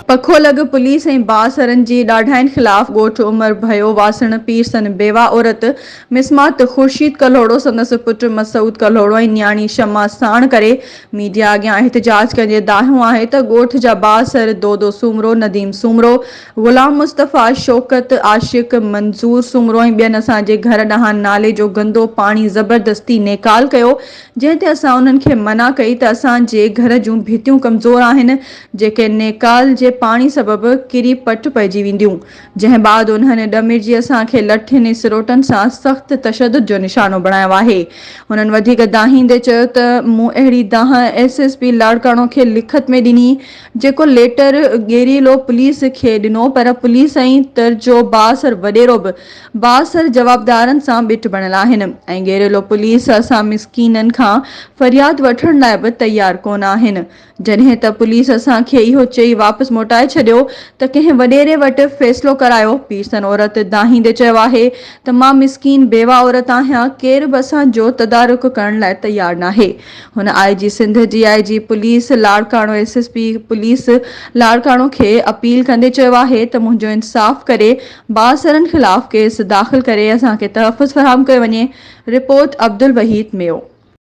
پکو لڳ پوليس ۽ بااثرن جي ڏاڍاين خلاف ڳوٺ عمر ڀيو واسڻ پيرسن بيوه عورت مسمات خورشيد ڪلهوڙو سندس پٽ مسعود ڪلهوڙو ۽ نياڻي شمع ساڻ ڪري ميڊيا اڳيان احتجاج ڪندي دانهيو آهي ته ڳوٺ جا بااثر دودو سومرو، نديم سومرو، غلام مصطفيٰ، شوڪت، عاشق، منظور سومرو ۽ ٻين اسان جي گهر ڏانهن نالي جو گندو پاڻي زبردستي نيڪال ڪيو جنهن تي اسان انهن کي منع ڪئي ته اسان جي گهر جون ڀتيون ڪمزور آهن جيڪي نيڪال جي پاڻي سبب ڪري پٽ پئجي وينديون، جنهن بعد انهن ڏمرجي اسان کي لٺين ۽ سروٽن سان سخت تشدد جو نشانو بڻايو آهي. هنن وڌيڪ دانهيندي چيو ته مون اهڙي دانهن ايس ايس پي لاڙڪاڻو کي لکت ۾ ڏني جيڪو ليٽر ڳيريلو پوليس کي ڏنو پر پوليس ۽ تر جو بااثر وڏيرو به بااثر جوابدارن سان ٻٽ بڻيل آهن ۽ ڳيريلو پوليس اسان مسڪينن کان فرياد وٺڻ لاء به تيار ڪونه آهن جڏهن ته پوليس اسان کي اهو چئي واپس موٽائي ڇڏيو ته ڪنهن وڏيري وٽ فيصلو ڪرايو پيرسن عورت دانهيندي چيو آهي ته مان مسڪين بيوه عورت آهيان ڪير به اسان جو تدارڪ ڪرڻ لاء تيار ناهي هن I G Sindh, D I G police Larkana, S S P police Larkana کي اپيل ڪندي چيو آهي ته منهنجو انصاف ڪري بااثرن خلاف ڪيس داخل ڪري اسان کي تحفظ فراهم ڪيو وڃي، رپورٽ عبدالوحيد ميو.